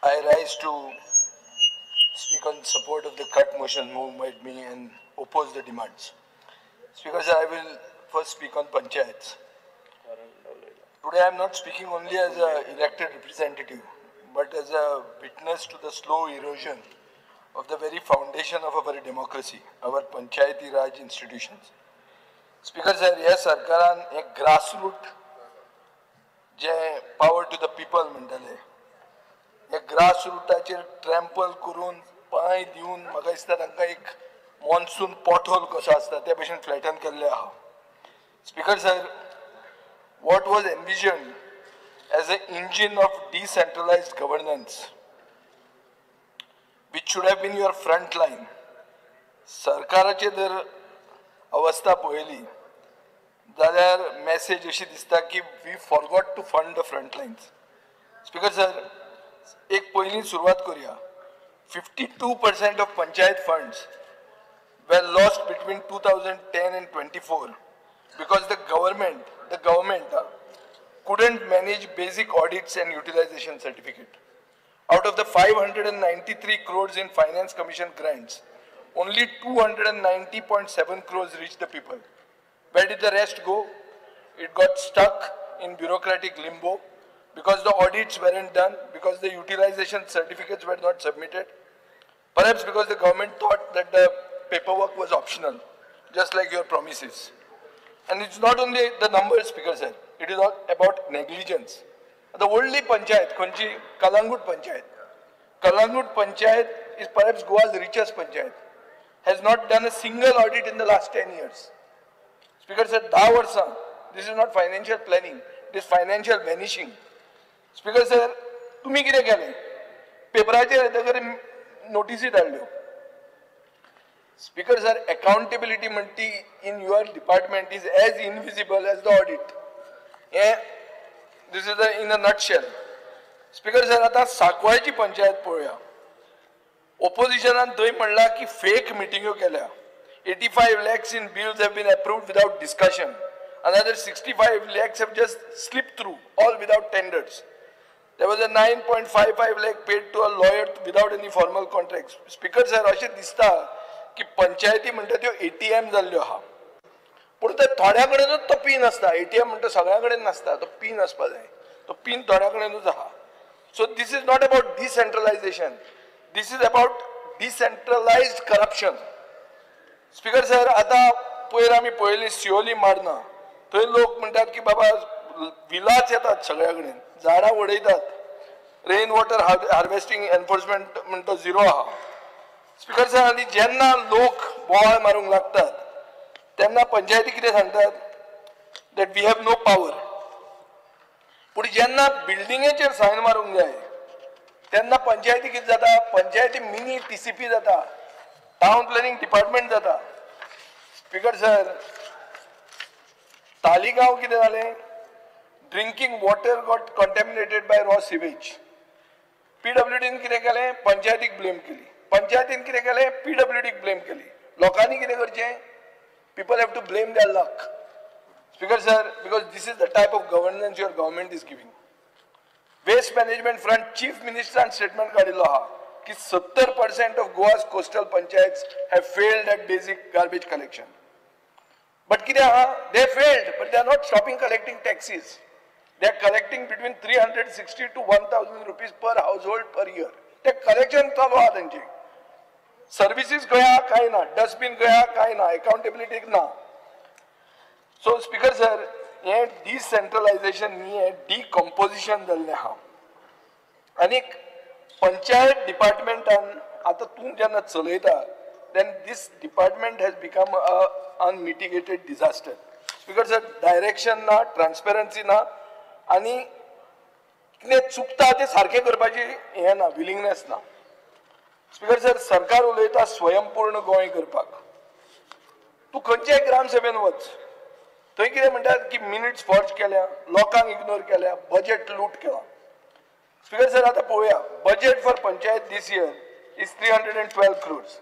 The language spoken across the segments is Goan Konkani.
I rise to speak on support of the cut motion moved by me and oppose the demands. Speaker sir, I will first speak on panchayats. Today I am not speaking only as an elected representative, but as a witness to the slow erosion of the very foundation of our democracy, our Panchayati Raj institutions. Speaker sir, ह्या सरकारान एक ग्रासरूट जे पावर टू the people म्हणटाले, हे ग्रासरुटाचेर ट्रॅम्पल करून पांय दिवन म्हाका दिसता तांकां एक मॉन्सून पोटहोल कसो आसता ते भशेन फ्लॅटन केल्ले आहा. Speaker sir, what was envisioned as an engine of decentralized governance, which should have been your front line, सरकाराचे जर अवस्था पळयली जाल्यार मॅसेज अशी दिसता की we forgot to fund the front lines. Speaker sir, एक पयलीं सुरवात करुया. 52% of panchayat funds were lost between 2010 and 24 because the government couldn't manage basic audits and utilization certificate. Out of the 593 crores in Finance Commission grants, only 290.7 crores reached the people. Where did the rest go? It got stuck in bureaucratic limbo because the audits weren't done, because the utilization certificates were not submitted, perhaps because the government thought that the paperwork was optional, just like your promises. And it's not only the numbers, Speaker sir, it is all about negligence. The only panchayat, Khonchi, Kalangut Panchayat. Kalangut Panchayat is perhaps Goa's richest panchayat, has not done a single audit in the last 10 years. Speaker sir, 10 वर्सां, this is not financial planning, it is financial vanishing. Speaker sir, तुमी कितें केलें? पेपराचेर येतकर नोटिसी धाडल्यो. Speaker sir, accountability म्हणटी in your department is as invisible as the audit. हें this is in a nutshell. Speaker sir, आतां साकवाळची पंचायत पळोवया. ओपोजिशनान थंय म्हणलां की फेक मिटिंग्यो केल्या. 85 lakhs in bills have been approved without discussion. Another 65 lakhs have just slipped through, all without tenders. There was a 9.55 lakh paid to a lawyer without any formal contracts. Speaker sir, अशें दिसता की पंचायती म्हणटा त्यो ATM जाल्ल्यो आहा, पूण ते थोड्या कडेनूच तो पीन आसता. ATM म्हणटा सगळ्या कडेन नासता, तो पीन आसपा जाय, तो पीन थोड्या कडेनूच आहा. So this is not about decentralization, this is about decentralized corruption. Speaker sir, आतां पयर आमी पळयली सियोली मारना, थंय लोक म्हणटात की बाबा विलाच येतात सगळ्या कडेन, झाडां उडयतात, रेन वॉटर हार्वेस्टिंग एनफोर्समेंट म्हणटा झिरो आहा. स्पीकर सर, आनी जेन्ना लोक बोवाळ मारूंक लागतात तेन्ना पंचायती कितें सांगतात that we have no power. पूण जेन्ना बिल्डिंगेचेर सायन मारूंक जाय तेन्ना पंचायती कितें जाता, पंचायती मिनी TCP जाता, टावन प्लॅनिंग डिपार्टमेंट जाता. स्पीकर सर, तालिगांव कितें जालें, drinking water got contaminated by raw sewage. PWDन कितें केलें, पंचायतीक ब्लेम केली. पंचायतीन कितें केलें, PWDक ब्लेम केली. लोकांनी कितें करचें, people have to blame their luck. Speaker sir, because this is the type of governance your government is giving. Waste management front chief मिनिस्टरान statement काडिल्लो आहा की 70% of Goa's coastal panchayats have failed at basic garbage collection. But कितें आहा, they failed, but they are not stopping collecting taxes. They are collecting between 360 to 1000 rupees per household per year. ते कलेक्शन चालू आहा तेंचे. सर्विसीस खंय आहा कांय ना, डस्टबीन खंय आहा कांय ना, अकाउंटेबिलिटी ना. सो स्पीकर सर, हें डिसेंट्रलायजेशन न्ही, हें डिकम्पोजिशन जाल्लें आहा. आनीक पंचायत डिपार्टमेंटान आतां तूं जेन्ना चलयता then this department has become a unmitigated disaster. Speaker sir, direction ना, ट्रान्सपेरन्सी ना, आनी कितें चुकता तें सारकें करपाची हें ना, विलिंगनेस ना. स्पीकर सर, सरकार उलयता स्वयंपूर्ण गोंय करपाक. तूं खंयच्याय ग्रामसभेन वच, थंय कितें म्हणटात की मिनिट्स फॉर्ज केल्या, लोकांक इग्नोर केल्या, बजेट लूट केला. स्पीकर सर, आतां पळोवया, budget for panchayat this year is 312 crores.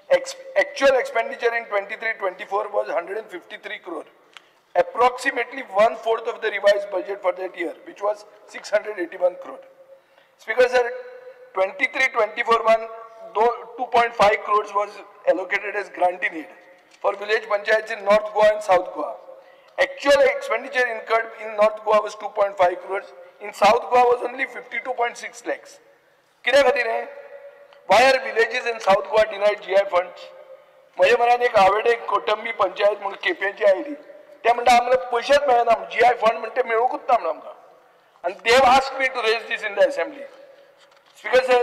Actual expenditure in 23-24 was 153 crore. Approximately 1/4 of the revised budget for that year, which was 681 crore. Speaker sir, 23-24 one 2.5 crores was allocated as grant-in-aid for village panchayats in North Goa and South Goa. Actual expenditure incurred in North Goa was 2.5 crores. In South Goa was only 52.6 lakhs. कित्या खातीर हें? Why are villages in South Goa denied GI funds? म्हज्या मनान एक आवेडे कोटंबी पंचायत म्हणून केपेंची आयली, ते म्हणटा आमकां पयशेच मेळना, GI fund म्हणटा ते मेळूंकच ना म्हणून आमकां. आनी they have asked me to raise this in the assembly. Speaker sir,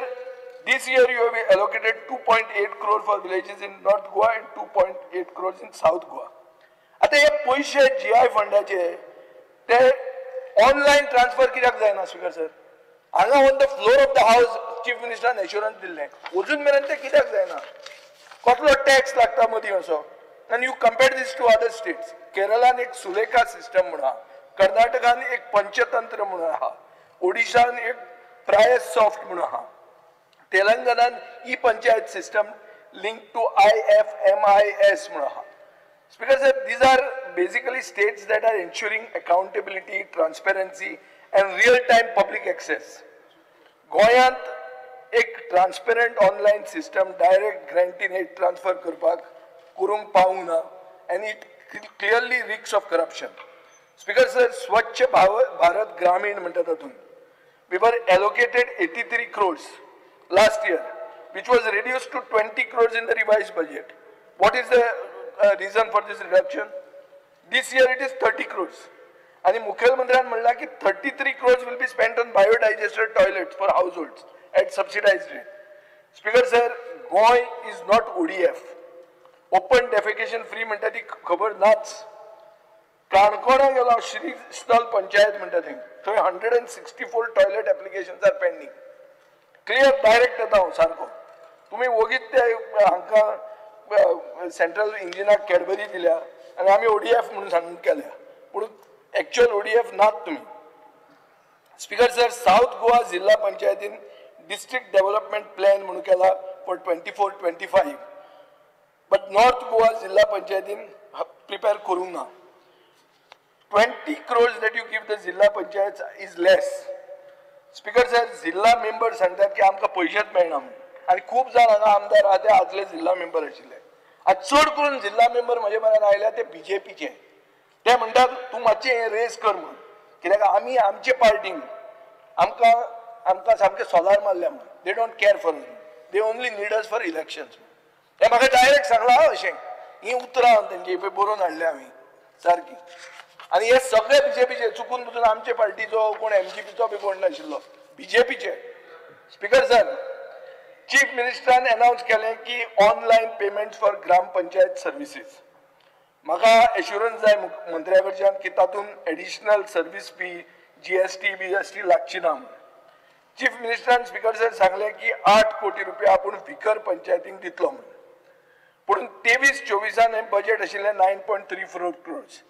this year you have allocated 2.8 crore for villages in North Goa and 2.8 crores in South Goa. आतां हे पयशे GI फंडाचे ते ऑनलायन ट्रान्सफर कित्याक जायना स्पीकर सर? हांगा on the floor of the house chief मिनिस्टरान एश्युरन्स दिल्लें, अजून मेरेन ते कित्याक जायना? कसलो टॅक्स लागता मदीं असो? आनी you compare this to other states. केरळान एक सुलेखा सिस्टम म्हणून आहा, कर्नाटकान एक पंचतंत्र म्हणून आहा, ओडिशान एक प्रायस सॉफ्ट म्हणून आहा, तेलंगणान e panchayat system link to IFMIS म्हणून आहा. Speaker sir, these are basically states that are ensuring accountability, transparency and real time public access. गोंयांत एक transparent online system direct grant in aid transfer करपाक करूंक पावूंक ना and it clearly reeks of corruption. Speaker sir, Swachh Bharat Gramin म्हणटा तातूंत we were allocated 83 crores last year, which was reduced to 20 crores in the revised budget. What is the reason for this reduction? This year it is 30 crores. आणि मुख्यमंत्र्यान म्हणला की 33 crores will be spent on biodigester toilets for households at subsidized rate. Speaker sir, Goa is not ODF. Open defecation free म्हणटा ती खबर नाच. काणकोणा गेलो, श्रीस्थल पंचायत म्हणटा थंय, थंय 164 toilet applications are pending. Clear direct येता हांव सारको. तुमी वोगीत ते हांकां सेंट्रल इंजिनाक कॅडबरी दिल्या आनी आमी ODF म्हणून सांगून केल्या, पूण एक्च्युअल ODF नात तुमी. स्पीकर सर, सावथ गोवा जिल्हा पंचायतीन डिस्ट्रिक्ट डेव्हलपमेंट प्लॅन म्हणून केला फॉर 24-25, बट नॉर्थ गोवा जिल्हा पंचायतीन प्रिपेर करूंक ना. 20 crores that you give the Zilla Panchayat is less. Speaker sir, जिल्हा मेंबर सांगतात की आमकां पयशेच मेळना म्हणून, आनी खूब जाण हांगा आमदार आहा ते आदले जिल्हा मेंबर आशिल्ले. आनी चड करून जिल्हा मेंबर म्हजे मनान आयल्या ते बीजेपीचे. ते म्हणटात तूं मातशें हें रेस कर म्हणून, कित्याक आमी आमचे पार्टीन आमकां आमकां सामकें सोलार मारल्या म्हणून. They don't care for us, they only need us for elections. हें म्हाका डायरेक्ट सांगलां अशें, हीं उतरां तेंची पळय बरोवन हाडल्या हांवें सारकी. आनी हे सगळे बीजेपीचे, चुकून बुचून आमचे पार्टीचो कोण एमजीपीचो बी कोण नाशिल्लो, बीजेपीचे. स्पीकर सर, चीफ मिनिस्टरान अनावन्स केलें की online payments for gram panchayat services. म्हाका एश्युरन्स जाय मंत्र्या कडच्यान की तातूंत additional service fee, GST BST लागची ना म्हणून. चीफ मिनिस्टरान स्पीकर सर सांगलें की 8 कोटी रुपया आपूण विकर पंचायतींक दितलो म्हणून, पूण 23-24 हें बजेट आशिल्लें 9.34 crores,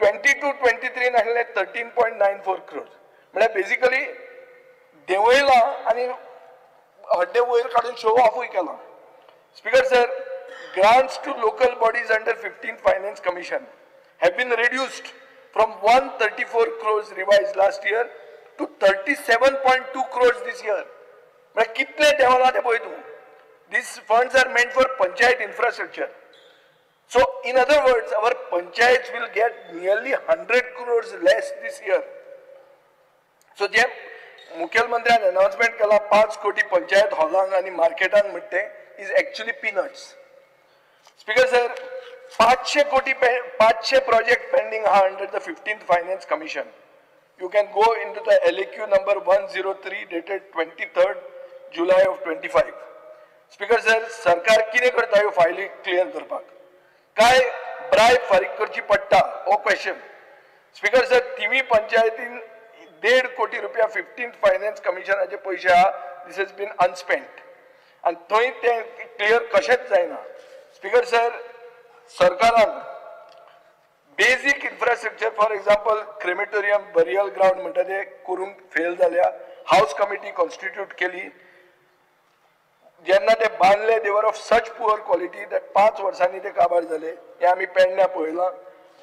22-23 आशिल्लें 13.94 crores. म्हळ्यार बेजिकली देंवयलां आनी हड्डे वयर काडून शो ऑफूय केला. Speaker sir, grants to local bodies under 15th Finance Commission have been reduced from 134 crores revised last year to 37.2 crores this year. म्हळ्यार कितले देंवला ते पळय तूं. These funds are meant for panchayat infrastructure. So in other words, our panchayats will get nearly 100 crores less this year. So जे मुख्यमंत्र्यान अनाउन्समेंट केला 5 कोटी पंचायत हॉलांक आनी मार्केटांक म्हणटे is actually peanuts. Speaker sir, 500 कोटी 500 प्रोजेक्ट पेंडींग आहा under the 15th Finance Commission. You can go into the LAQ number 103 dated 23rd July of 25. Speaker sir, सरकार कितें करता ह्यो फायली क्लियर करपाक? काय ब्रायब फारीक करची पडटा हो क्वेश्चन. स्पीकर सर, तिमी पंचायतीन 1.5 कोटी रुपया 15th finance कमिशनाचे पयशे आहा, this has been अनस्पेंट आनी थंय तें क्लियर कशेंच जायना. स्पीकर सर, सरकारान basic infrastructure for example crematorium, burial ground म्हणटा ते करूंक फेल जाल्या. हावस कमिटी कॉन्स्टिट्यूट केली, जेन्ना ते बांदले they were of such poor quality that 5 वर्सांनी ते काबार जाले. हें आमी पेडण्या पळयलां.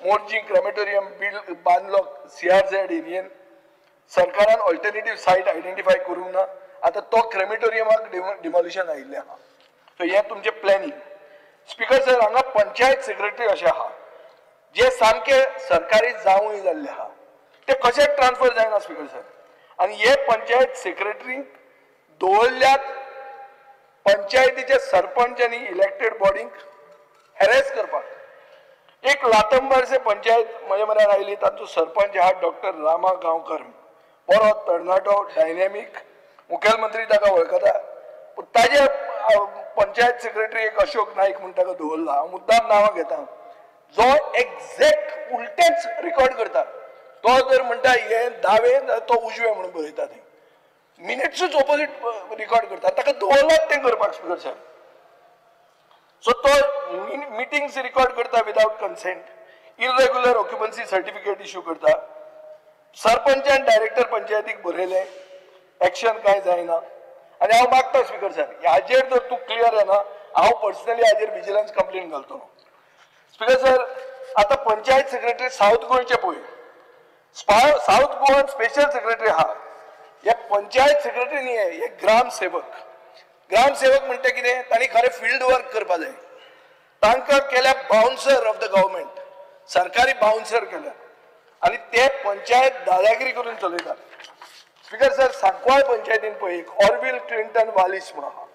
मोरजी क्रेमेटोरियम बिल बांदलो CRZ एरियेन, सरकारान ऑल्टरनेटीव सायट आयडेंटिफाय करूंक ना आतां तो क्रेमिटोरियमाक डिमॉलिशन आयिल्लें आहा. सो हें तुमचें प्लॅनिंग. स्पीकर सर, हांगा पंचायत सेक्रेटरी अशें आहा जे सामके सरकारी जावूय जाल्ले आहा, ते कशेंच ट्रान्सफर जायना स्पीकर सर. आनी हे पंचायत सेक्रेटरीक दवरल्यात पंचायतीचे सरपंच आनी इलेक्टेड बॉडींक हॅरेस करपाक. एक लातंबारसे पंचायत म्हज्या मनार आयली, तातूंत सरपंच आहा डॉक्टर रामा गांवकर, बरो तरणाटो, डायनॅमीक, मुखेलमंत्री ताका वळखता. पूण ताजे पंचायत सेक्रेटरी एक अशोक नाईक म्हूण ताका दवरला. हांव मुद्दाम नांवां घेता, जो एक्झॅक्ट उलटेच रिकॉर्ड करता. तो जर म्हणटा हें दावे जाल्यार तो उजवे म्हणून बरयता, ते मिनिट्सूच ओपोजीट रिकॉर्ड करता. ताका दवरलात तें करपाक स्पीकर साहेब. सो तो मिटिंग्स रिकॉर्ड करता without consent, irregular occupancy certificate issue करता. सरपंचान डायरेक्टर पंचायतीक बरयलें, एक्शन कांय जायना. आनी हांव मागता स्पीकर साहेब, हाजेर जर तूं क्लियर जायना, हांव पर्सनली हाजेर विजिलन्स कंप्लेन घालतलो. स्पीकर सर, आतां पंचायत सेक्रेटरी सावथ गोंयचे पळय, सावथ गोवान स्पेशल सेक्रेटरी आहा. हे पंचायत सेक्रेटरी न्ही, हे ग्रामसेवक. ग्रामसेवक म्हणटा कितें, तांणी खरें फिल्ड वर्क करपा जाय. तांकां केल्या बाउन्सर ऑफ the government, सरकारी बाउन्सर केल्या आनी ते पंचायत दादागिरी करून चलयतात. स्पीकर सर, सांकवाळ पंचायतीन पळय एक ऑर्विल क्लिंटन वालीस म्हणून आहा,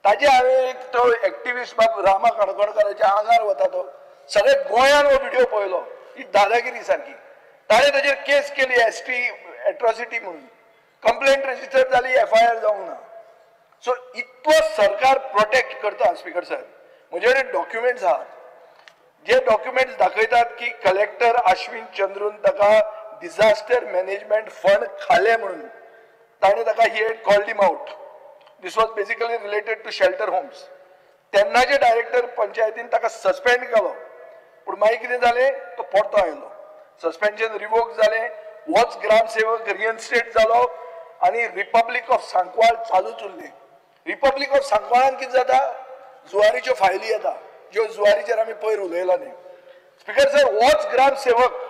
ताजे हांवें एक तो एक्टिविस्ट बाब रामा काणकोणकाराच्या आंगार वता, तो सगळे गोंयान हो व्हिडिओ पळयलो, ही दादागिरी सारकी. ताणें ताजेर केस केली एसटी एट्रॉसिटी म्हणून, कंप्लेंट रजिस्टर जाली, एफआयआर जावंक ना. सो इतलो सरकार प्रोटेक्ट करता स्पीकर सर. म्हजे कडेन डॉक्युमेंट्स आहात, जे डॉक्युमेंट्स दाखयतात की कलेक्टर आश्विन चंद्रून ताका डिझास्टर मॅनेजमेंट फंड खाले म्हणून ताणें ताका he had called him out. This was basically related to shelter homes. तेन्नाचे डायरेक्टर पंचायतीन ताका सस्पेंड केलो, पूण मागीर कितें जालें, तो परतो आयलो, सस्पेन्शन रिवोक जालें, होच ग्रामसेवक रिइन्स्टेट जालो आनी रिपब्लीक ऑफ सांकवाळ चालूच उरलें. रिपब्लीक ऑफ सांकवाळान कितें जाता, जुवारीच्यो फायली येता, ज्यो जुवारीचेर आमी पयर उलयला न्ही. स्पीकर सर, होच ग्रामसेवक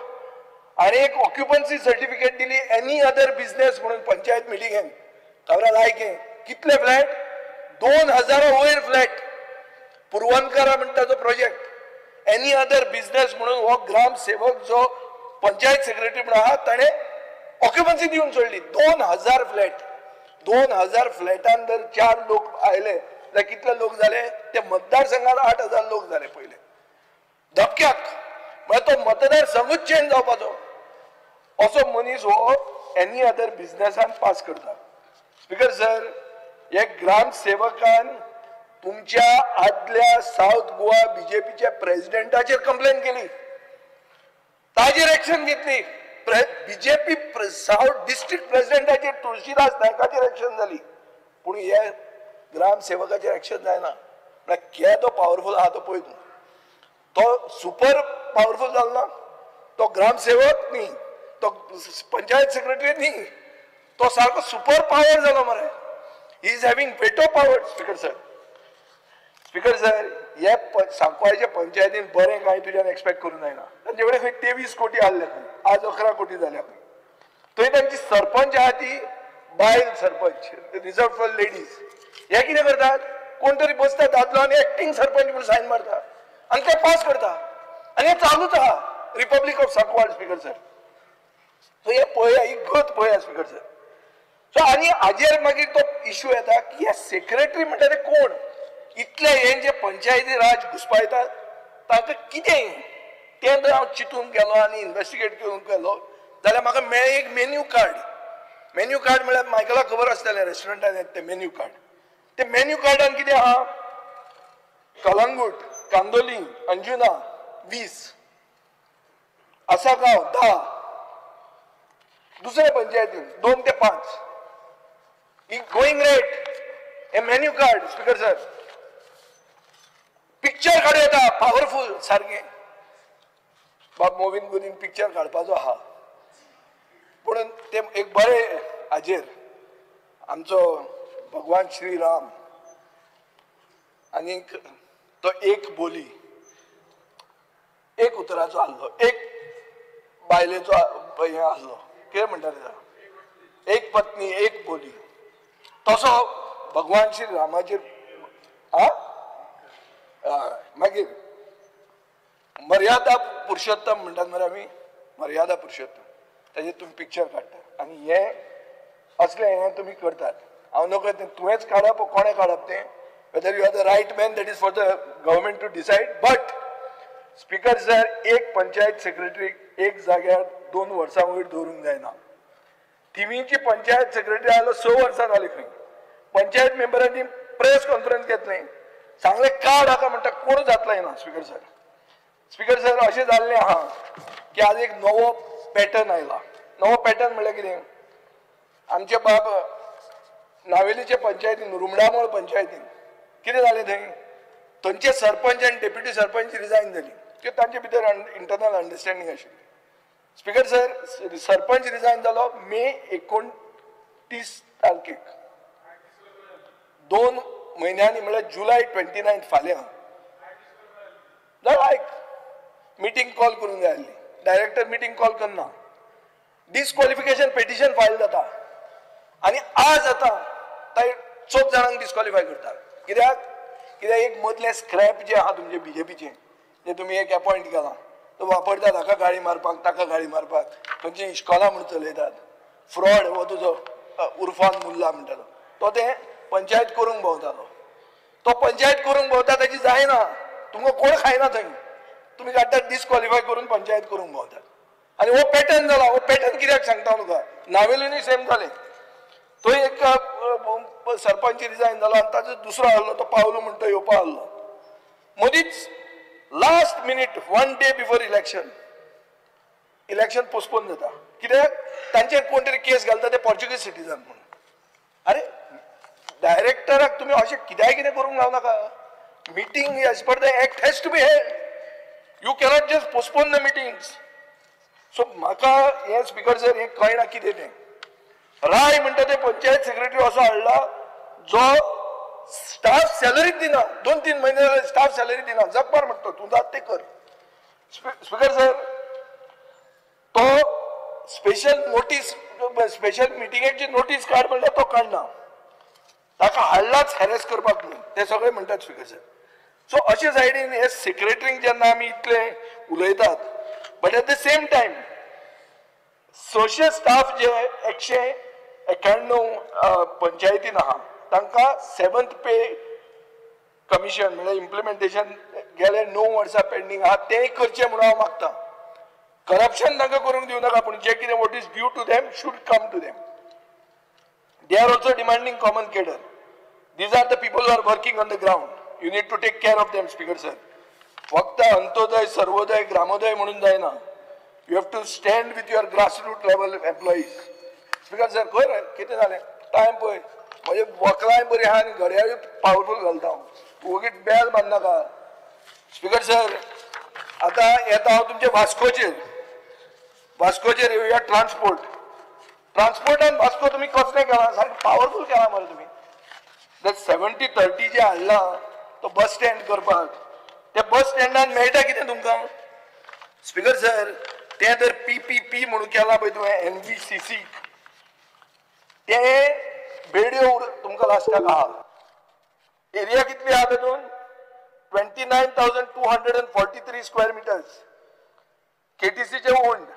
आनी एक ऑक्युपन्सी सर्टिफिकेट दिली एनी अदर बिजनेस म्हणून पंचायत मिटिंगेन. खबर लायक हें कितले फ्लॅट, 2000 वयर फ्लॅट, पुरवणकारा म्हणटा तो प्रोजेक्ट, एनी अदर बिजनेस म्हणून हो ग्रामसेवक जो पंचायत सेक्रेटरी म्हणून आहा ताणें ऑक्युपन्सी दिवन सोडली. 2000 फ्लॅट, 2000 फ्लॅटान जर 4 लोक आयले जाल्यार कितले लोक जाले, ते मतदारसंघात 8000 लोक जाले पयले धपक्याक. म्हळ्यार तो मतदारसंघूच चेंज जावपाचो. असो मनीस हो एनी अदर बिजनेसान पास करता. स्पीकर सर, हे ग्रामसेवकान तुमच्या आदल्या सावथ गोवा बीजेपीच्या प्रेसिडेंटाचेर कंप्लेन केली, ताजेर एक्शन घेतली. बीजेपी सावथ डिस्ट्रिक्ट प्रेसिडेंटाचेर तुळशीदास नायकाचेर एक्शन जाली, पूण हे ग्रामसेवकाचेर एक्शन जायना. म्हळ्यार केदो पावरफूल आहा तो पळय तूं, तो सुपर पावरफूल जालो ना. तो ग्रामसेवक न्ही, तो पंचायत सेक्रेटरी न्ही, तो सारको सुपर पावर जालो मरे. He is having veto power. Speaker sir, speaker sir, हे सांकवाळच्या पंचायतीन बरें कांय तुज्यान एक्सपेक्ट करूं जायना. तांचे कडेन खंय 23 कोटी आहले खंय, आज 11 कोटी जाल्या खंय. थंय तांची सरपंच आहा ती बायल सरपंच, रिजर्व फॉर लेडीज. हे कितें करतात, कोण तरी बसता दादलो आनी एक्टींग सरपंच म्हणून सायन मारता आनी ते पास करता, आनी हें चालूच आहा Republic of Sancoale. Speaker sir, so हें पळया, ही गत पळया स्पीकर सर. सो आनी हाजेर मागीर तो इशू येता की हे सेक्रेटरी म्हणटा ते कोण, इतले हे जे पंचायती राज घुसपायतात तांकां कितें तें जर हांव चिंतूंक गेलो आनी इन्वेस्टिगेट करूंक गेलो जाल्यार म्हाका मेळ्ळें एक मेन्यू कार्ड. मेन्यू कार्ड म्हळ्यार मायकलाक खबर आसतलें, रेस्टॉरंटान येता तें मेन्यू कार्ड. ते मेन्यू कार्डान कितें आहा, कलंगूट, कांदोली, अंजुना 20, आसागांव 10, दुसऱ्या पंचायतीन 2 ते 5. ही गोईंग रेट, हे menu card. Speaker sir, picture काडूं येता पावरफूल सारकें. बाब मोविन गुदीन पिक्चर काडपाचो आहा, पूण ते एक बरें हाजेर आमचो भगवान श्री राम आनीक तो एक बोली, एक उतराचो आहलो, एक बायलेचो हें आहलो, कितें म्हणटा तेका, एक पत्नी एक बोली. तसो भगवान श्री रामाचेर मागीर मर्यादा पुरुषोत्तम म्हणटात मरे आमी, मर्यादा पुरुषोत्तम ताजेर तुमी पिक्चर काडटा आनी हें असलें हें तुमी करतात. हांव नको तें तुवेंच काडप, कोणें काडप तें, whether you are the right man that is for the government to decide. But speaker sir, एक पंचायत सेक्रेटरी एक जाग्यार 2 वर्सां वयर दवरूंक जायना. थिवीची पंचायत सेक्रेटरी आयलो 6 वर्सां जाली खंय. पंचायत मेंबरांनी प्रेस कॉन्फरन्स घेतलें, सांगलें काड हाका, म्हणटा कोण जातलो येना. स्पीकर सर, स्पीकर सर अशें जाल्लें आहा की आज एक नवो पॅटर्न आयला. नवो पॅटर्न म्हणल्यार कितें, आमचे बाब नावेलीचे पंचायतीन, रुमडामोळ पंचायतीन कितें जालें थंय, थंयचे सरपंच आनी डेप्युटी सरपंच रिजायन जाली. त्यो तांचे भितर इंटरनल अंडरस्टँडींग आशिल्लें. स्पीकर सर, सरपंच रिजायन जालो मे 29 तारखेक, 2 म्हयन्यांनी म्हळ्यार जुलय 29 फाल्यां. जाल्यार आयक, मिटींग कॉल करूंक जाय आसली, डायरेक्टर मिटींग कॉल करना, डिस्क्वॉलिफिकेशन पेटिशन फायल जाता आनी आज आतां तांणी चोग जाणांक डिस्क्वॉलिफाय करता. कित्याक? कित्याक एक मदलें स्क्रॅप जें आहा तुमचें बीजेपीचें, जें तुमी एक एपॉयंट केलां, तो वापरतात हाका गाळी मारपाक, ताका गाळी मारपाक, खंयची इश्कोलां म्हूण चलयतात. फ्रॉड हो तुजो उर्फान मुल्ला म्हणटा तो तें पंचायत करूंक भोंवतालो. तो पंचायत करूंक भोंवता ताची जायना, तुमकां कोण खायना थंय, तुमी काडटात डिस्क्वॉलिफाय करून पंचायत करूंक भोंवतात. आनी हो पॅटर्न जाला. हो पॅटर्न कित्याक सांगता हांव तुका, नावेलीनूय सेम जालें. थंय एक सरपंच रिजायन जालो आनी ताचो दुसरो आहलो, तो पावलो म्हणटा येवपा आहलो. मदींच last minute 1 day before election, election postpone जाता. कित्याक? तांचेर कोण तरी केस घालता ते पोर्चुगीज सिटीजन म्हणून. अरे डायरेक्टराक तुमी अशें कित्याय कितें करूंक लावं नाका. Meeting as per the act has to be held. You cannot just postpone the meetings. So म्हाका हें स्पीकर सर हें कळना कितें तें. राय म्हणटा ते पंचायत सेक्रेटरी असो हाडला जो स्टाफ सॅलरीच दिना, 2-3 म्हयने जाले स्टाफ सॅलरी दिना, जगपार म्हणटा तूं जात तें कर. स्पीकर सर, तो स्पेशल नोटीस, स्पेशल मिटिंगेची नोटीस काड म्हणल्यार तो काडना, ताका हाडलाच हॅरेस करपाक म्हणून ते सगळे म्हणटात स्पीकर सर. सो अशे सायडीन हे सेक्रेटरींक जेन्ना आमी इतले उलयतात, but at the same time 600 staff जे 191 पंचायतीन आहा तांकां 7th पे कमिशन म्हणल्यार इम्प्लिमेंटेशन गेले 9 वर्सां पेंडींग आहा, तेंय करचें म्हणून हांव मागता. करप्शन तांकां करूंक दिवं नाका, पूण जें कितें what is due to them should come to them. They are also demanding common cadre. These are the people who are working on the ground. You need to take care of them, Speaker sir. फक्त अंत्योदय, सर्वोदय, ग्रामोदय म्हणून जायना. You have to stand with your grassroots level employees. Speaker sir, खंय रे कितें जालें? टायम पळय, म्हजे वकलांय बरी आहा आनी घड्याळूय पावरफूल घालता हांव, वगीत बेल बांदनाका. स्पीकर सर, आतां येता हांव तुमचे वास्कोचेर. वास्कोचेर येवया. ट्रान्सपोर्ट, ट्रान्सपोर्टान वास्को तुमी कसलें केलां, सारकें पावरफूल केलां मरे तुमी. 70-30 जे हाडला तो बस स्टँड करपाक, त्या बस स्टँडान मेळटा कितें तुमकां? स्पीकर सर, तें जर PPP म्हणून केलां पळय तुवें NBCC, तें बेड्यो तुमकां लास्टाक आहा. एरिया कितली आहा तातूंत? 29,243 स्क्वेअर मिटर्स. KTCचे ओन्ड.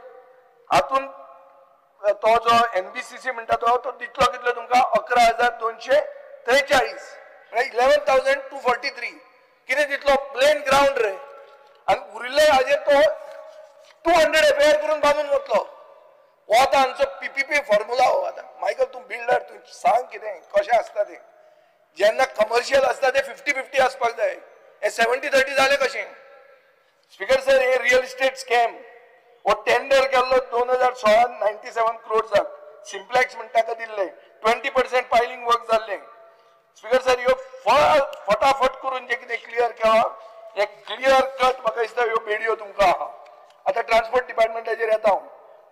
हातूंत तो जो NBCC म्हणटा तो दितलो कितलो तुमकां? 11,243, म्हळ्यार 11,243. कितें दितलो? प्लेन ग्रावंड रे. आनी उरिल्ले हाजेर तो 200 FIR करून बांदून वतलो. हो आतां आमचो PPP formula हो. आतां मायकल तूं बिल्डर, तूं सांग कितें कशें आसता तें. जेन्ना कमर्शियल आसता तें 50-50 आसपाक जाय, हें 70-30 जालें कशें? स्पीकर सर, हे रियल इस्टेट स्कॅम हो टेंडर केल्लो 2016 97 क्रोर्साक सिम्प्लेक्स म्हणटा ताका दिल्लें, 20% पायलिंग वर्क जाल्लें. स्पीकर सर, ह्यो फटाफट करून जें कितें क्लियर केलां हें क्लियर कट म्हाका दिसता ह्यो बेडयो तुमकां आहा. आतां ट्रान्सपोर्ट डिपार्टमेंटाचेर येता हांव.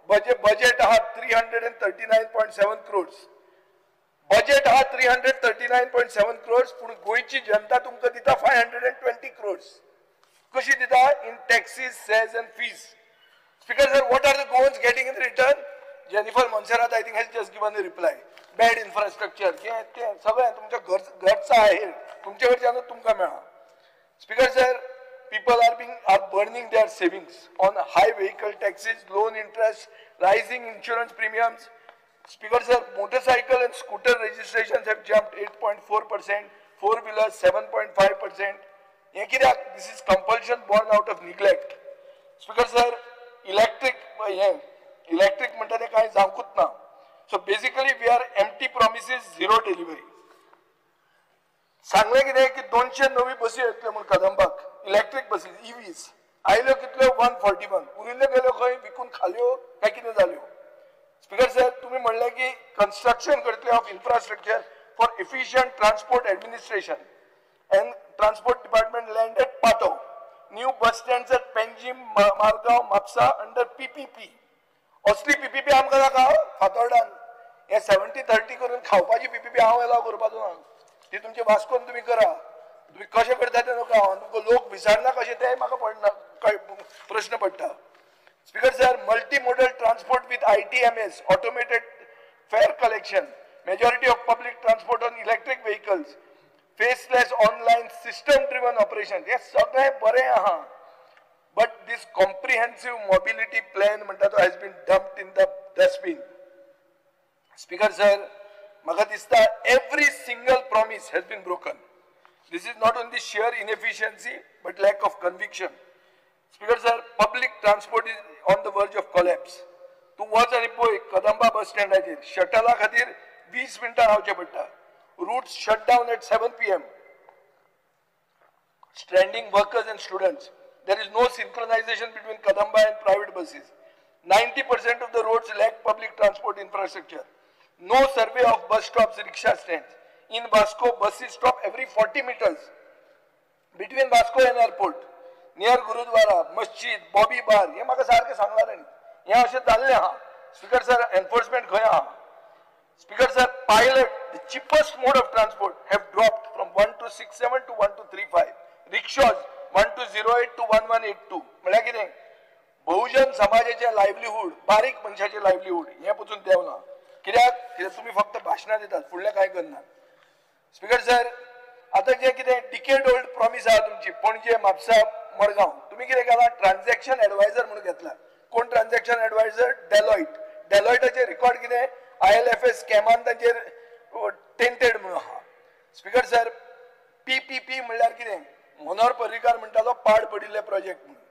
बजेट आहा 339.7 क्रोर्स, बजेट आहा 339.7 क्रोर्स, पूण गोंयची जनता तुमकां दिता 520 क्रोर्स. कशी दिता? In taxes, cess and fees. Speaker sir, what are the Goans getting in return? Jennifer Monserrate I think has just given a reply. Bad infrastructure हें तें सगळें तुमच्या घरचा आहे, तुमच्या कडच्यानूच तुमकां मेळ्ळा. Speaker sir, people are burning their savings on high vehicle taxes, loan interest, rising insurance premiums. Speaker sir, motorcycle and scooter registrations have jumped 8.4%, four wheelers 7.5%. हें कित्याक? This is compulsion born out of neglect. Speaker sir, electric हें इलेक्ट्रीक म्हणटा तें कांय जावंकूच ना. So basically we are empty promises, zero delivery. सांगलें कितें की 200 नवी बसी येतल्यो म्हूण कदंबाक, इलेक्ट्रीक बसी EVs आयल्यो कितल्यो? 141. उरिल्ल्यो गेल्यो खंय? विकून खाल्यो काय कितें जाल्यो? स्पीकर सर, तुमी म्हणलें की कन्स्ट्रक्शन करतले of infrastructure for efficient transport administration and transport department land at Patto, new bus stands at Panjim, Margao, Mapusa under PPP. असली PPP आमकां नाका फातोर्डान. हे 70-30 करून खावपाची PPP हांव एलाव करपाचो ना. ती तुमचे वास्कोन तुमी करा, तुमी कशें करता तें नाका. तुमकां लोक विसरना कशें तें म्हाका पडना, प्रश्न पडटा. Speaker sir, multi modal transport with ITMS, automated fare collection, majority of public transport on electric vehicles, faceless online system driven operation, हें सगळें बरें आहा. But this comprehensive mobility plan म्हणटा तो has been dumped in the dustbin. Speaker sir, म्हाका दिसता every single promise has been broken. This is not only sheer inefficiency but lack of conviction. Speaker sir, public transport is on the verge of collapse. तूं वच आनी पळय कदंबा बस स्टँडाचेर शटला खातीर 20 मिनटां रावचें पडटा. Routes shut down at 7 PM, stranding workers and students. There is no synchronization between Kadamba and private buses. 90% of the roads lack public transport infrastructure. No survey of bus stops, rickshaw stands. In Vasco, buses stop every 40 meters. Between Vasco and airport, near Gurudwara, Masjid, Bobby Bar, हे म्हाका सारकें सांगलां तांणी. हें अशें जाल्लें आहा. स्पीकर सर, एनफोर्समेंट खंय आहा? Speaker sir, pilot, the cheapest mode of transport have dropped from 1267 to 1235. Rickshaws 1208 to 1182. म्हळ्यार कितें? बहुजन समाजाचें लायवलीहूड, बारीक मनशाचें लायवलीहूड हें पसून देंवलां. कित्याक? कित्याक तुमी फक्त भाशणां दितात, फुडलें कांय करनात. स्पीकर सर, आतां जें कितें डिकेड ओल्ड प्रॉमीस आहा तुमची, पणजे, म्हापसा, मडगांव, तुमी कितें केलां? ट्रान्झॅक्शन एडवायजर म्हणून घेतला. कोण ट्रान्झॅक्शन एडवायजर? डेलॉयट. डेलॉयटाचें रिकॉर्ड कितें? ILFS स्कॅमान तांचेर टेंटेड म्हणून आहा. स्पीकर सर, PPP म्हणल्यार कितें? मनोहर पर्रीकार म्हणटालो पाड पडिल्ले प्रोजेक्ट म्हणून.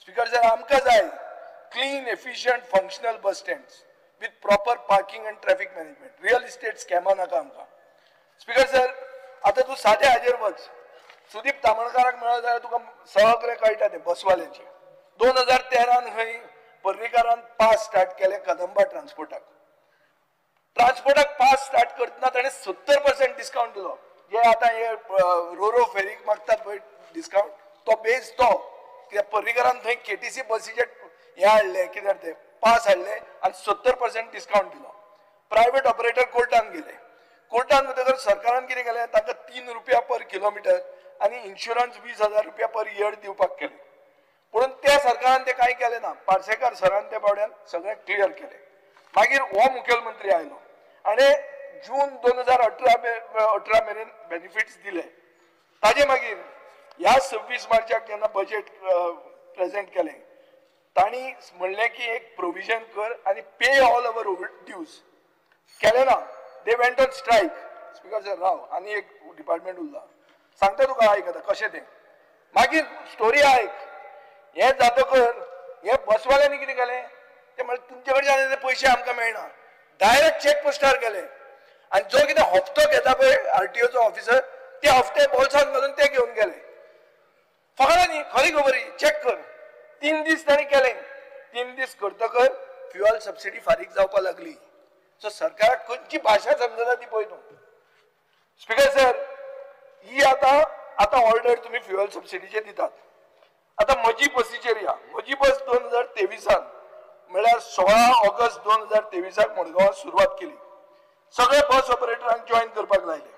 स्पीकर सर, आमकां जाय clean, efficient, functional bus stands with proper parking and traffic management. Real estate स्कॅमां नाका आमकां. स्पीकर सर, आतां तूं साद्या हाजेर वच, सुदीप तामणकाराक मेळत जाल्यार तुका सगळें कळटा तें बसवाल्यांचें. 2013 खंय पर्रीकारान पास स्टार्ट केले कदंबा ट्रान्सपोर्टाक. ट्रान्सपोर्टाक पास स्टार्ट करतना ताणें 70% डिस्कावंट दिलो. जे आतां हे रोरो फेरीक मागतात पळय डिस्कावंट, तो बेज तो. कित्याक पर्रीकारान थंय KTC बसीचे हें हाडलें, कित्याक तें पास हाडलें आनी 70% डिस्कावंट दिलो. प्रायवेट ऑपरेटर कोर्टान गेले. कोर्टान वतकर सरकारान कितें केलें? तांकां 3 रुपया पर किलोमिटर आनी इन्शुरन्स 20,000 रुपया पर इयर दिवपाक केलें. पूण त्या सरकारान तें कांय केलें ना. पार्सेकार सरान त्या बावड्यान सगळें क्लियर केलें. मागीर हो मुखेलमंत्री आयलो आनी जून 2018 मेरेन बेनिफिट्स दिले. ताजे मागीर ह्या 26 मार्चाक जेन्ना बजेट प्रेजेंट केलें, तांणी म्हणलें की एक प्रोविजन कर आनी पे ऑल our dues. केलें ना. They went on strike. Speaker sir, राव, आनी एक डिपार्टमेंट उरला, सांगता तुका, आयक आतां कशें तें. मागीर स्टोरी आयक. हें जातकर हे बसवाल्यांनी कितें केलें? ते म्हणलें तुमचे कडच्यान पयशे आमकां मेळना. डायरेक्ट चॅक पोस्टार गेले आनी जो कितें हप्तो घेता पळय RTOचो ऑफिसर, ते हप्ते बोल्सांत घालून ते घेवन गेले. फकत न्ही, खरी खबर ही, चॅक कर. 3 दीस तांणी केलें. 3 दीस करतकर फ्युअल सबसिडी फारीक जावपाक लागली. सो सरकाराक खंयची भाशा समजना ती पळय तूं. स्पीकर सर, ही आतां आतां ऑर्डर तुमी फ्युअल सबसिडीचेर दितात. आतां म्हजी बसीचेर या. म्हजी बस 2023 म्हळ्यार 16 ऑगस्ट 2023 मडगांवां सुरवात केली. सगळे बस ऑपरेटरांक जॉयन करपाक लायले.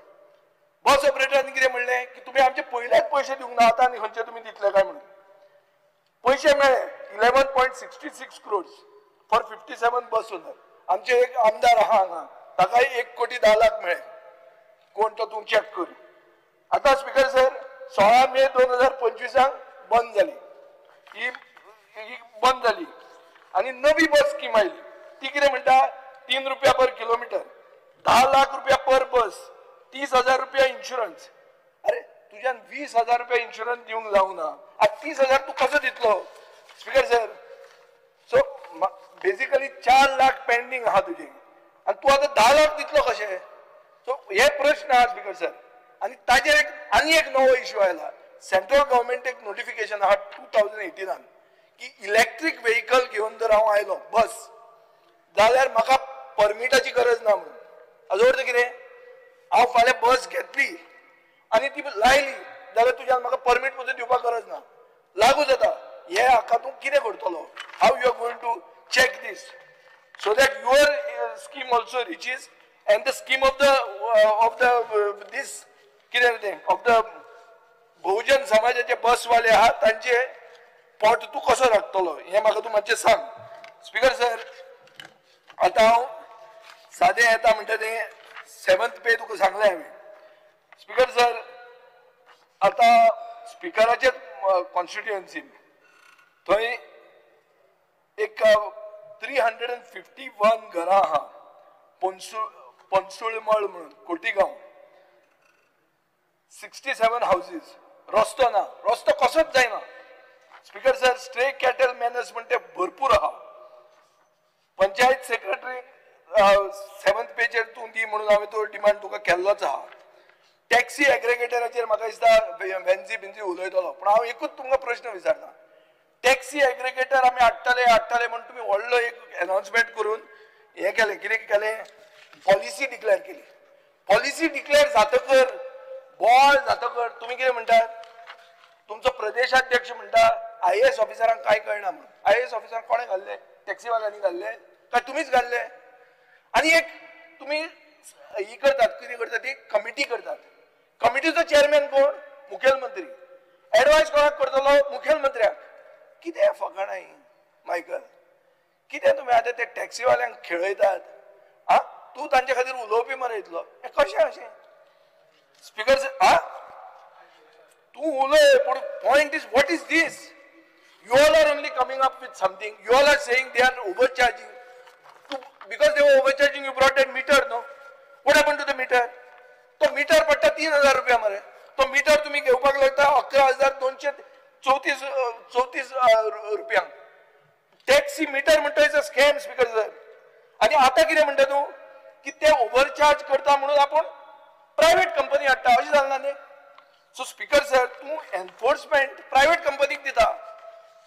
बस ऑपरेटरांनी कितें म्हणलें की तुमी आमचे पयलेच पयशे दिवंक ना, आतां आनी खंयचे तुमी दितले काय म्हणून. पयशे मेळ्ळे 11.66 crores for 57 bus owner. आमचे एक आमदार आहा हांगा, ताकाय 1 कोटी 10 लाख मेळ्ळे. कोण तो तूं चॅक कर. आतां स्पीकर सर 16 मे 2025 बंद जाली ही, बंद जाली आनी नवी बस स्कीम आयली. ती कितें म्हणटा, 3 रुपया पर किलोमिटर, 10 लाख रुपया पर बस, 30,000 रुपया इन्शुरन्स. अरे तुज्यान 20,000 रुपया इन्शुरन्स दिवंक जावना, आतां 30,000 तूं कसो दितलो? Speaker sir, so basically 4 lakh pending आहा तुजे आनी तूं आतां 10 लाख दितलो कशें? सो हे प्रश्न आहा स्पीकर सर. आनी ताजेर एक आनी एक नवो इश्यू आयला. सेंट्रल गव्हर्मेंट एक नोटिफिकेशन आहा 2018 की इलेक्ट्रीक व्हेकल घेवन जर हांव आयलो बस जाल्यार म्हाका परमिटाची गरज ना म्हणून. हाजो अर्थ कितें, हांव फाल्यां बस घेतली आनी ती लायली जाल्यार तुज्यान म्हाका परमीट पसून दिवपाक गरज ना, लागू जाता. हे हाका तूं कितें करतलो? How you are going to check this so that your scheme also reaches and the scheme of the this कितें तें ऑफ the बहुजन समाजाचे बसवाले आहा तांचे पोट तूं कसो राखतलो हें म्हाका तूं मातशें सांग. स्पीकर सर, आतां हांव सादें येता म्हणटा तें 7th पे तुका सांगलें हांवें. स्पीकर सर, आतां स्पिकराचेच कॉन्स्टिट्युएन्सीन थंय एक 351 घरां आहा, पनसुळमळ म्हणून कोटीगांव, 67 हावजीस. रस्तो ना, रस्तो कसोच जायना. Speaker sir, stray cattle menace म्हण ते भरपूर आहा. पंचायत सेक्रेटरी 7th पेचेर तूं दी म्हणून हांवें तो डिमांड तुका केल्लोच आहा. टॅक्सी एग्रेगेटराचेर म्हाका दिसता वेन्जी बिन्जी उलयतलो, पूण हांव एकूच तुमकां प्रश्न विचारता. टॅक्सी एग्रेगेटर आमी हाडटले हाडटले म्हूण तुमी व्हडलो एक अनाउन्समेंट करून हें केलें, कितें केलें, पॉलिसी डिक्लेअर केली. पॉलिसी डिक्लेअर जातकर, बॉल जातकर तुमी कितें म्हणटात, तुमचो प्रदेशाध्यक्ष म्हणटा IAS ऑफिसरांक कांय कळना म्हणून. IAS ऑफिसरांक कोणें घाल्ले? टॅक्सीवाल्यांनी घाल्ले काय तुमीच घाल्ले? आनी एक तुमी ही करतात, कितें करतात, ती कमिटी करतात. कमिटीचो चेअरमॅन कोण? मुखेलमंत्री. एडवायस कोणाक करतलो? मुखेलमंत्र्याक. कितें फकाणां ही मायकल, कितें तुमी आतां ते टॅक्सीवाल्यांक खेळयतात? आं, तूं तांचे खातीर उलोवपी मरे इतलो, हें कशें अशें? स्पीकर आ तूं उलय, पूण point is what is this? You all are only coming up with something. You all are saying they are overcharging. Because they were overcharging, you brought that meter, no? What happened to the meter? तो मीटर पडटा 3,000 रुपया मरे. तो मीटर तुमी घेवपाक लागता 11,234 रुपयांक. टॅक्सी मीटर म्हणटा is a scam speaker sir. आनी आतां कितें म्हणटा तूं की ते ओवरचार्ज करता म्हणून आपूण प्रायवेट कंपनी हाडटा, अशें जालें ना न्ही? सो स्पीकर सर, तूं एनफोर्समेंट प्रायवेट कंपनीक दिता.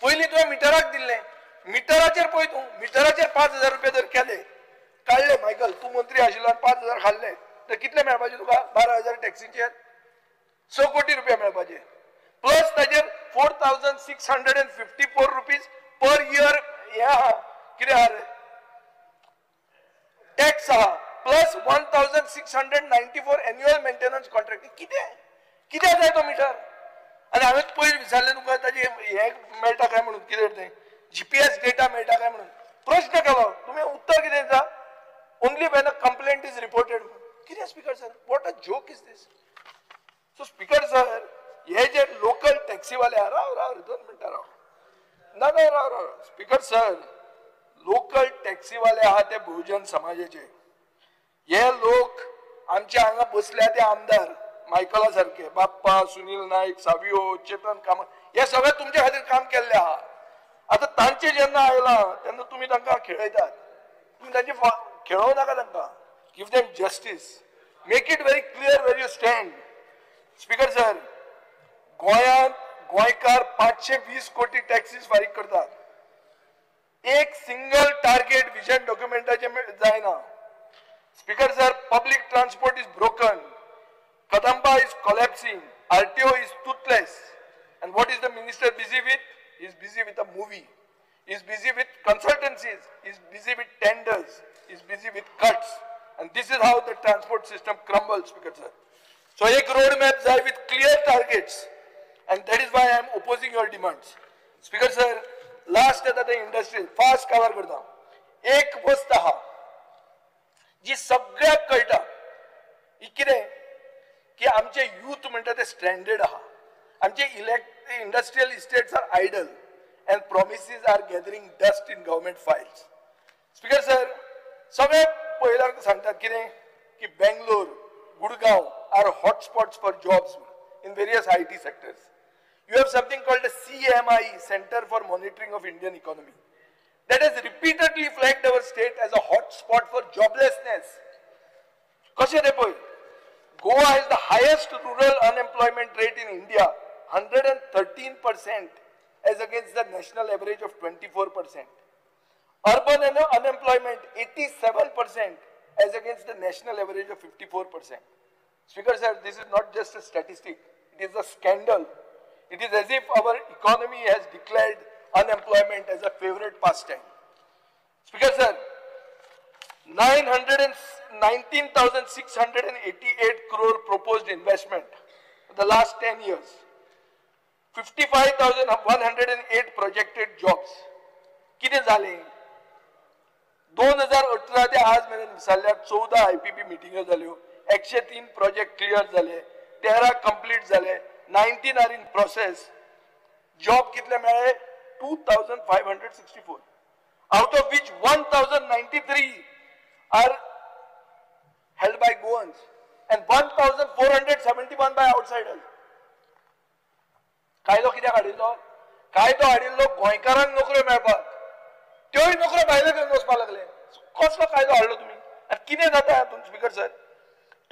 पयलीं तुवें मिटराक दिल्लें, मिटराचेर पळय तूं, मिटराचेर 5,000 रुपया जर केले काडले, मायकल तूं मंत्री आशिल्लो आनी 5,000 खाल्ले तर कितले मेळपाचे तुका? 12,000 टॅक्सीचेर 6 कोटी रुपया मेळपाचे. प्लस ताजेर 4,654 रुपीज पर इयर हें आहा, कितें आहा रे, टॅक्स आहा. Plus 1,694 annual maintenance contract. कितें कितें जाय तो मिटर? आनी हांवें पयर विचारलें तुका ताजें हें मेळटा काय म्हणून, कितें तें GPS data मेळटा काय म्हणून प्रश्न केलो, तुमी उत्तर कितें दिता? Only when a complaint is reported. कितें speaker sir, what a joke is this? So speaker sir, हे जे लोकल टॅक्सीवाले आहा, राव राव 2 मिनटां राव, ना ना राव राव. स्पीकर सर, लोकल टॅक्सीवाले आहा ते बहुजन समाजाचे. हे लोक आमच्या हांगा बसल्या ते आमदार मायकला सारखे, बाप्पा, सुनील नायक, सावियो, चेतन कामत, हे सगळे तुमच्या खातीर काम केल्ले आहा. आतां तांचे जेन्ना आयलां तेन्ना तुमी तांकां खेळयतात. तुमी तांचे खेळोवं नाका तांकां. Give them justice. Make it very clear where you stand. Speaker sir, गोंयांत गोंयकार 520 कोटी टॅक्सीस फारीक करतात. एक सिंगल टार्गेट विजन डॉक्युमेंटाचे जायना. Speaker sir, public transport is broken, Kadamba is collapsing, RTO is toothless. And what is the minister busy with? He is busy with a movie, he is busy with consultancies, he is busy with tenders, he is busy with cuts. And this is how the transport system crumbles, Speaker sir. So एक रोड मॅप जाय with clear targets, and that is why I am opposing your demands. Speaker sir, last येता ते इंडस्ट्री फास्ट कवर करता. एक वस्त आहा, जी सगळ्याक कळटा. ही कितें की आमचे यूथ म्हणटा ते स्ट्रँडेड आहा. आमचे industrial estates are idle and promises are gathering dust in government files. Speaker sir, सगळे पयल्यार सांगतात कितें की Bangalore, Gurgaon are hotspots for jobs in various IT sectors. You have something called the CMI, Center for Monitoring of Indian Economy, that has repeatedly flagged our state as a hotspot for joblessness. कशें रे पळय, Goa has the highest rural unemployment rate in India, 113% as against the national average of 24%. Urban unemployment 87% as against the national average of 54%. Speaker sir, this is not just a statistic, it is a scandal. It is as if our economy has declared unemployment as a favorite pastime. Speaker sir, 919,688 crore proposed investment in the last 10 years. 55,108 projected jobs. कितें जालें? 2018 ते आज मेरेन विसरल्यार 14 IPP मिटिंग्यो जाल्यो, 103 प्रोजेक्ट क्लियर जाले, 13 कंप्लीट जाले, 19 are in process. Job कितले मेळ्ळे? 2,564, out of which 1,093 are held by Goans and 1,471 by outsiders. कायदो कित्याक हाडिल्लो? कायदो हाडिल्लो गोंयकारांक नोकऱ्यो मेळपाक, त्योय नोकऱ्यो भायले घेवन वचपाक लागले. कसलो कायदो हाडलो तुमी आनी कितें जाता हातूंत? स्पीकर सर,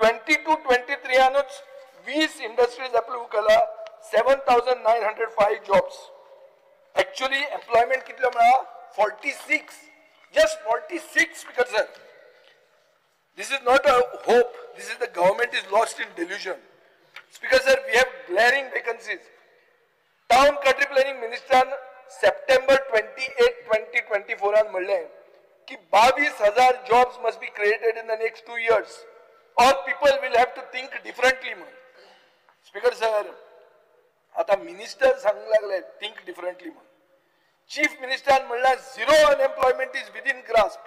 22-23 20 इंडस्ट्रीज अप्रूव केला, 7,905 जॉब्स. एक्चुअली एम्प्लॉयमेंट कितलो मेळ्ळा? 46, just 46. Speaker sir, this is not a hope, this is the government is lost in delusion. Speaker sir, we have glaring vacancies. Town country planning मिनिस्टरान September 28, 2024 म्हणलें की 22,000 jobs must be created in the next 2 years or people will have to think differently म्हणून. स्पीकर सर, आता मिनिस्टर सांगूंक लागले थिंक डिफरंटली म्हणून. चीफ मिनिस्टरान म्हणल्यार zero unemployment is within grasp.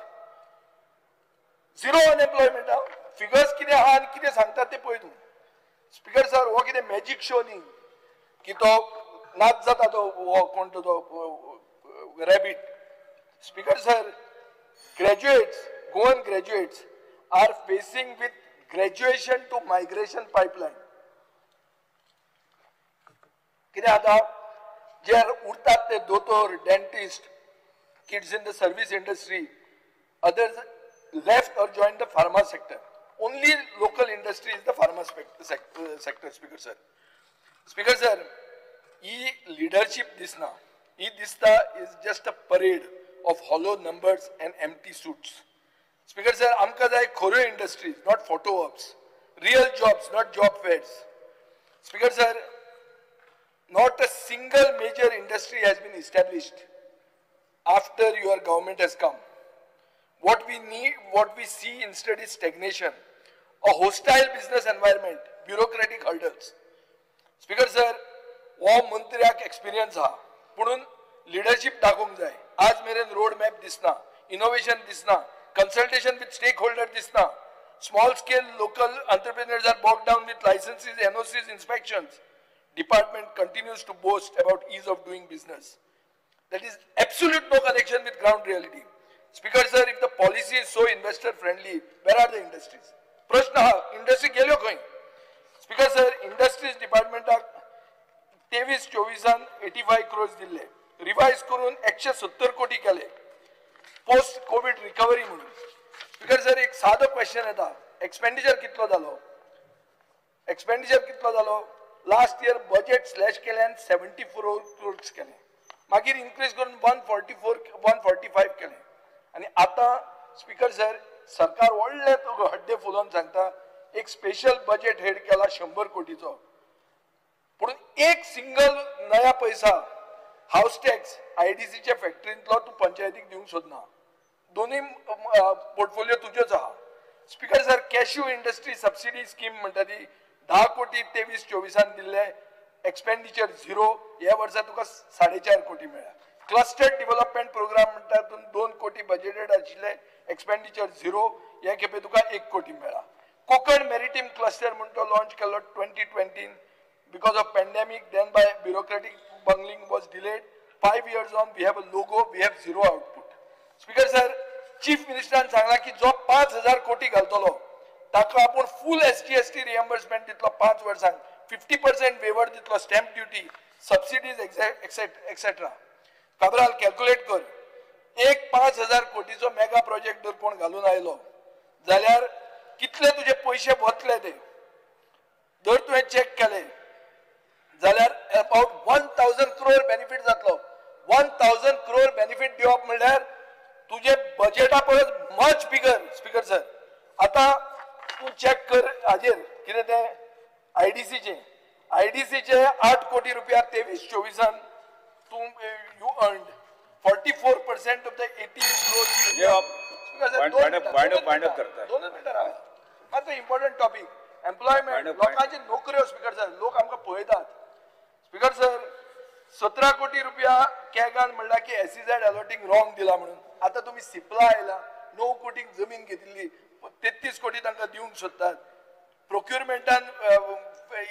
Zero unemployment figures कितें आहा आनी कितें सांगतात ते पळय तूं. स्पीकर सर, हो कितें मॅजीक शो न्ही की तो नाच जाता तो हो कोण तो rabbit. Speaker sir, graduates, Goan graduates are facing with graduation to migration pipeline. कितें जाता, जे उरतात ते दोतोर, dentist, kids in the service industry, others left or join the pharma sector. Only local industry is the pharma sector. Speaker sir, speaker sir, he leadership दिसना. ही दिसता is just a parade of hollow numbers and empty suits. Speaker sir, आमकां जाय खऱ्यो industries, not photo ops, real jobs, not job fairs. Speaker sir, not a single major industry has been established after your government has come. What we need, what we see instead is stagnation, a hostile business environment, bureaucratic hurdles. Speaker sir, हो मंत्र्याक एक्सपिरियन्स आहा, पुणून लिडरशीप दाखोवंक जाय. आज मेरेन रोड मॅप दिसना, इनोवेशन दिसना, कन्सल्टेशन विथ स्टेक होल्डर दिसना. Small scale local entrepreneurs are bogged down with licenses, NOCs, inspections. Department continues to boast about ease of doing business. That is absolute no connection with ground reality. Speaker sir, if the policy is so investor friendly, where are the industries? प्रश्न हा, इंडस्ट्री गेल्यो खंय? स्पीकर सर, इंडस्ट्रीज डिपार्टमेंटाक 23-24 85 क्रोर्स दिल्ले, रिवायज करून 170 कोटी केले पोस्ट कोविड रिकव्हरी म्हणून. स्पीकर सर, एक सादो क्वेश्चन येता, एक्सपेंडिचर कितलो जालो? एक्सपेंडिचर कितलो जालो? लास्ट इयर बजेट स्लॅश केलें आनी 74 क्रोर्स केलें, मागीर इन्क्रीज करून 144, 145 केलें. आनी आतां स्पीकर सर, सरकार व्हडले हड्डे फुलोवन सांगता एक स्पेशल बजेट हेड केला 100 कोटीचो, पूण एक सिंगल नया पैसा हावस टॅक्स आयडीसीच्या फॅक्टरींतलो तूं पंचायतीक दिवंक सोदना. दोनूय पोर्टफोलियो तुज्योच आहा. Speaker sir, cashew industry subsidy scheme म्हणटा ती 10 कोटी 23-24 दिल्ले, एक्सपेंडिचर झिरो. ह्या वर्सा तुका 4.5 कोटी मेळ्ळा. क्लस्टर डेव्हलपमेंट प्रोग्राम म्हणटा तातूंत 2 कोटी बजेटेड आशिल्ले, एक्सपेंडिचर झिरो. हे खेपे तुका 1 कोटी मेळ्ळा. कोकण मेरिटीम क्लस्टर म्हूण तो लॉन्च केल्लो 2020, because of pandemic, then by bureaucratic bungling was delayed. 5 years on, we have a logo, we have zero output. Speaker sir, chief मिनिस्टरान सांगला की जो 5,000 कोटी घालतलो ताका आपूण फूल SGST reimbursement दितलो 5 वर्सांक, 50% वेवर दितलो, stamp duty, subsidies etcetera. Cabral calculate कर, एक 5,000 कोटीचो मेगा प्रोजेक्ट जर कोण घालून आयलो जाल्यार कितले तुजे पयशे वतले ते जर तुवें चॅक केले जाल्यार अबाउट 1,000 क्रोर बेनिफीट जातलो. 1,000 क्रोर बेनिफीट दिवप म्हणल्यार तुजे बजेटा परस मच बिगर. स्पीकर सर, आतां तूं चॅक कर हाजेर कितें तें आयडीसीचें, आयडीसीचे 8 कोटी रुपया 23-24 तूं you earned 44% of the 18 crore. 2 मिनटां राव, मातसो इम्पॉर्टंट टॉपीक एम्प्लॉयमेंट, लोकांची नोकऱ्यो. स्पीकर सर, लोक आमकां पळयतात. स्पीकर सर, 17 कोटी रुपया कॅगान म्हणला की एसईझेड अलॉटिंग रॉंग दिला म्हणून. आतां तुमी सिपला आयला, 9 कोटींक जमीन घेतिल्ली, 33 कोटी तांकां दिवंक सोदतात. प्रोक्युरमेंटान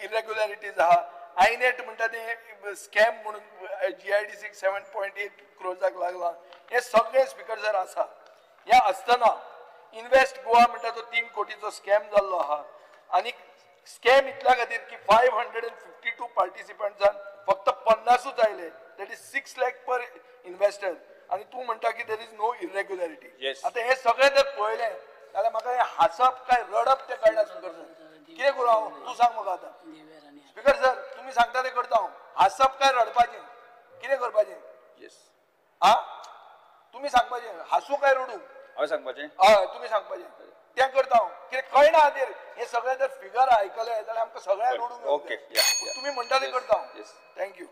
इरेग्युलरिटीज आहा. आयनेट म्हणटा तें स्कॅम म्हणून GIDC 7.8 क्रोर्साक लागला. हे सगळें स्पीकर सर आसा. हें आसतना इन्वेस्ट गोवा म्हणटा तो 3 कोटीचो स्कॅम जाल्लो आहा. आनी स्कॅम इतल्या खातीर की 552 पार्टिसिपंट्सान फक्त 50ूच आयले, that is 6 lakh per investor. आनी तूं म्हणटा की there is no irregularity. आतां हें सगळें जर पळयलें जाल्यार म्हाका हें हांसप काय रडप तें कळना. स्पीकर सर, कितें करूं हांव, तूं सांग म्हाका आतां. स्पीकर सर, तुमी सांगता तें करता हांव. हांसप काय रडपाचें, कितें करपाचें? आ, तुमी सांगपाचें, हांसूं काय रडूं? हांवें सांगपाचें? हय, तुमी सांगपाचें तें करता हांव. कितें कळना हाजेर हें सगळें जर फिगर आयकलें जाल्यार आमकां सगळ्यांक रडूंक. ओके, तुमी म्हणटा तें करता हांव. Thank you.